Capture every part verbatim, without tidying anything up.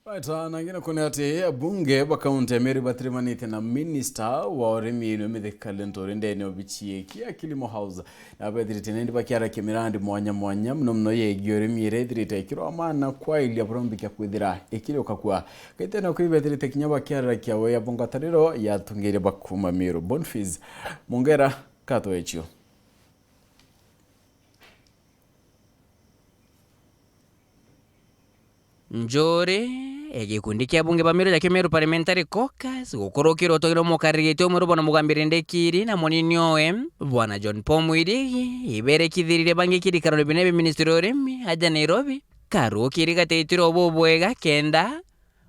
Right, ah, na ngina kwona ati abunge ba kaunti ya Meru batirimanite na minista wa urimi nwe Mithika Linturi ndene obichi eki ya Kilimo House, na bethirite nindi bakiarakia mirandi mwanya mwanya, muno muno yegi urimi iria ithirite ikirwa maana kwailia burombi kia kwithira ikiriuka kwa. Kaitene kwi bethirite kinya bakiarakia we ya bungatariro ya atongeria bakuma Meru. Boniface Mungera, katwechio. Njuri, e gikundi kia bunge ba Meru ja Kimeru Parliamentary Caucus, gukurukirwa utongere mukariritie umwe Rubona Mugambire Ndekiri na munini owe, Bwana John Paul Mwirigi, iberekithiririe bangi kirikaro bine bi ministry ya urimi aja Nairobi, karukiri gatetire obo bwega kenda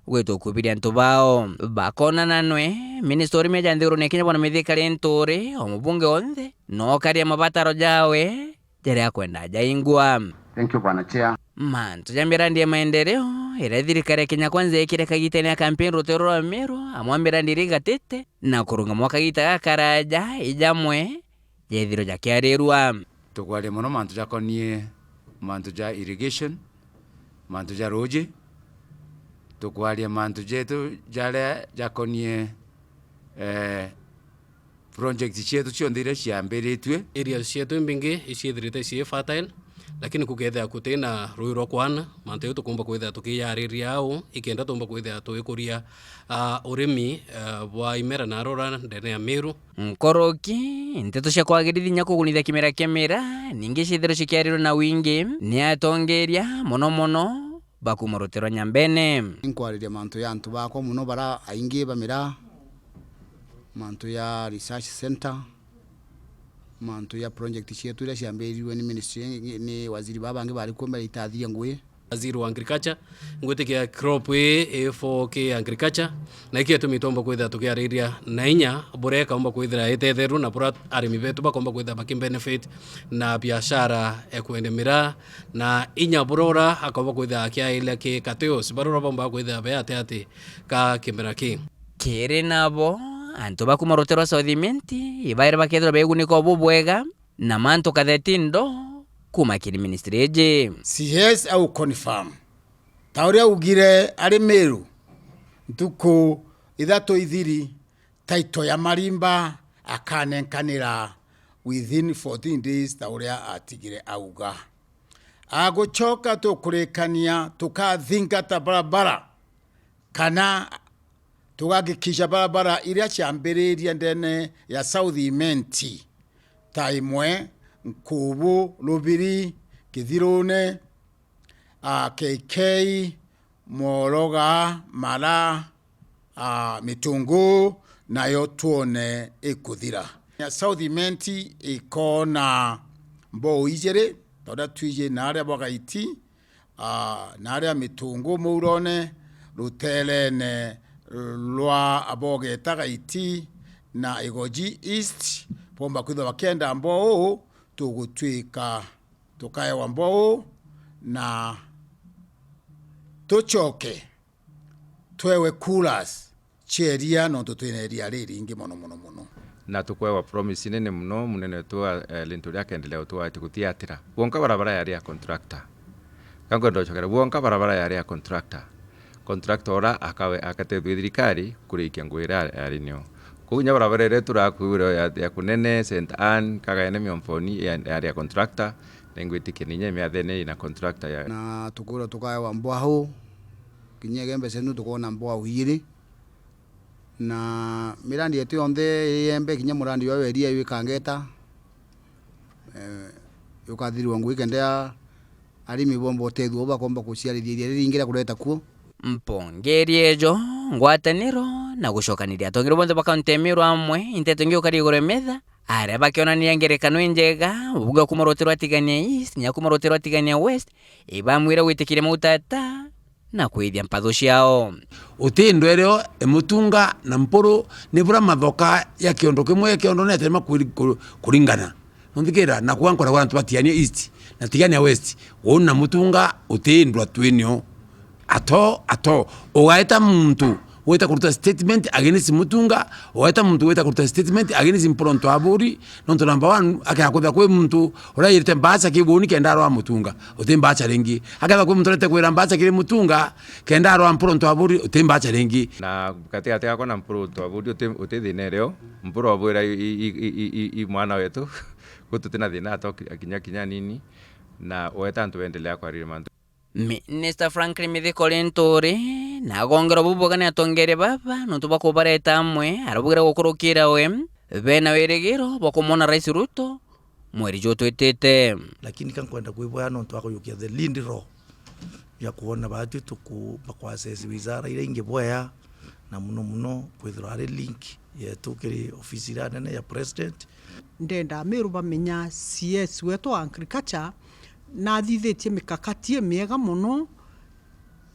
gwitwa kubiria antu bao. Bakonana nwe, minista urimi aja nthigurune Kenya Bwana Mithika Linturi, o mubunge onthe, no karia mabataro jawe, jaria akwenda jaingwa. Thank you, Bwana Chair. Mantu ja mirandi ya maendeleo, iria thirikari ya Kenya Kwanza yekire kagitene ya kampeni rutero rwa Meru, amwe a mirandi iria igatite, na kurunga mwa kagita gakaraja, ijamwe, jethirwe jakiarirwa. Tukwaria mono mantu jakonie mantu ja irrigation, mantu ja ruuji, tukwaria mantu jetu jaria jakonie, eh, project cietu cionthe iria ciambiritue. Areas cietu imbingi iciithirite cii fertile, lakini kukethira kutina rui rwa kwana, mantu jau tukumba kwithira tukiyariria au, ikenda tumba kwithira tuikuria, ah, urimi, ah, bwa imera na arora ndene ya Meru. Nkoroki, nteto cia kwagirithia inya kugunithia kimera kia mira, ningi ciithirwe cikiarirwe na wingi ni atongeria, mono mono ba kuuma rutere rwa Nyambene. Inkwariria mantu ya antu bakwa mono bara aingi ba miraa, mantu ya research center, mantu ya project cietu iria ciambirirwe ni ministry, ni waziri baa bangi bari kuo mbere itathiria ngugi. Waziri wa Agriculture, ngwitikia crop ii i for ki agriculture, na iki gitumi twomba kwithira tukiariria na inya buria ikaumba kwithira itetherwe na buria arimi betu bakomba kwithira bakibenefit na biashara ya kwendia miraa, na inya burora akomba kwithira akiairia ki katios, barora bomba kwithira be ati ati ka kimera ki. Kiri nabo, antu ba kuuma rutere rwa South Imenti ibaire bakethirwa begunika obu bwega na mantu katheti ndo kuuma kiri ministry iji. C S au confirm, ta uria augire ari Meru, ntuku ithatu ithiri, taito ya marimba akanenkanira within fourteen days, ta uria atigire auga. Agucoka tukurikania tukathingata barabara, kana tugakikisha barabara iria ciambiririe ndene ya South Imenti, ta imwe Nkubu, Rubiri, Kithirune, a, K K, Mworoga, Mara, a, Mitungu, nayo twone ikuthira. Ya South Imenti ikona mbou ijiri, ta uria twiji na aria bwa Gaiti, a, na aria Mitungu Mourone, ruterene rwa Abogeta Gaiti na Igoji East, bomba kwithirwa bakienda mbou, tugutwika tukaewa mbou na tucoke twewe coolers cia iria, nontu twina iria riringi mono, mono, mono. Na tukwewa promise nene mono, munene wetu wa, eh, Linturi akendelea gutwaa ati gutiatira. Bwonka barabara yari ya contractor. Ka nkwenda gucokera, bwonka barabara yari ya contractor. Contractor ura akawe, akatethua thirikari kurikia ngugi iria yari nio. Koguo inya barabara iria turakwirwa ya, ya Kunene, Saint Anne, Kagaene, Miomboni, ya, yari ya contractor, na ingwitikia ni inya miathene ina contractor ya. Na tukwirwa tukaewa mbwau, kinya Igembe Central tukoona mbwau ijiri. Na mirandi yetu yonthe iyembe, kinya murandi jwa Weria wi Kangeta, eh, jukathirwa ngugi kenda arimi bomba utethua u bakomba kuciarithia iria riringi ria kureta kuo. Mpongeri ejo, ngwataniro na gucokaniria atongeria bonthe ba kaunti ya Meru amwe, inteto ingi ukari iguru ya metha, aria bakionania ngerekano injega, buga kuma rutere rwa Tigania East, nya kuma rutere rwa Tigania West, ibamwira gwitikiria mautata na kwithia mpatho ciao. Utindwa irio imutunga na mpuru ni bura mathoka ya kiondo kimwe, kiondo ni atirema kuri-, ku-, kuringana. Nonthikira, na kwa nkoragwa antu ba Tigania East na Tigania West, uu na mutunga utindwa twinio. Ato, ato, ugaita muntu Wita kuruta statement against Mutunga, weta muntu wita kuruta statement against Mpuru Ntoaburi, nontu number one, akea kwithira kwi muntu urayirite mbacha kibuni kenda arwa Mutunga, uti mbacha ringi. Akethira kwi muntu urete kwira mbacha kiri Mutunga kenda arwa Mpuru Ntoaburi, uti mbacha ringi. Na gatigati gakwa na Mpuru Ntoaburi uti, uti thina irio. Mpuru abwira i, i, i, i, i, i mwana wetu, gututi na thina ato akinya kinya nini, na weta antu bendelea kwarire mantu. Minista Franklin Mithika Linturi na agongero bubwaga ni atongeria baba nontu bwa kubareta amwe, arabugire gukurukira we, bena wirigiro bwa kumwona Rais Ruto mweri jutwitite. Lakini ka nkwenda kwibwea nontu wa kujukia the lead role ya kwona baatwi tuku-, bakwasesi wizara iria ingi bwea, na muno muno kwithirwa ari link yetu kiri ofisi iria nene ya president. Ndenda Meru bamenya C S wetu wa agriculture nathithitie mikakati imiega mono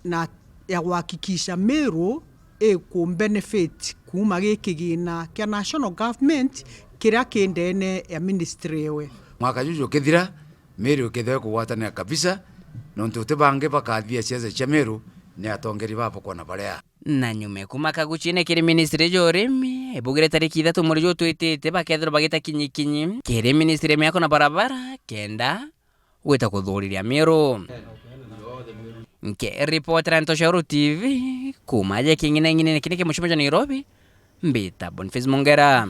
na ya kuhakikisha Meru iku benefit kuuma gi kigina kia national government kiria ki ndene ya ministry ewe. Mwaka juju ukithira, Meru ikethirwa ikugwatanira kabisa, nontu uti bangi bakathithia siasa cia Meru ni atongeria babo kwona baria. Na nyuma ya kuuma kaguchine kiri ministry ya urimi, ibugire tariki ithatu mweri jutwitite bakethirwa bagita kinyikinyi kiri ministry ya miako na barabara kenda gwita kuthuriria Meru. Nkiripotera Ntoshoro T V, kuuma aja king'ineng'inene kini ki mucimo jwa Nairobi, mbita Boniface Mongera.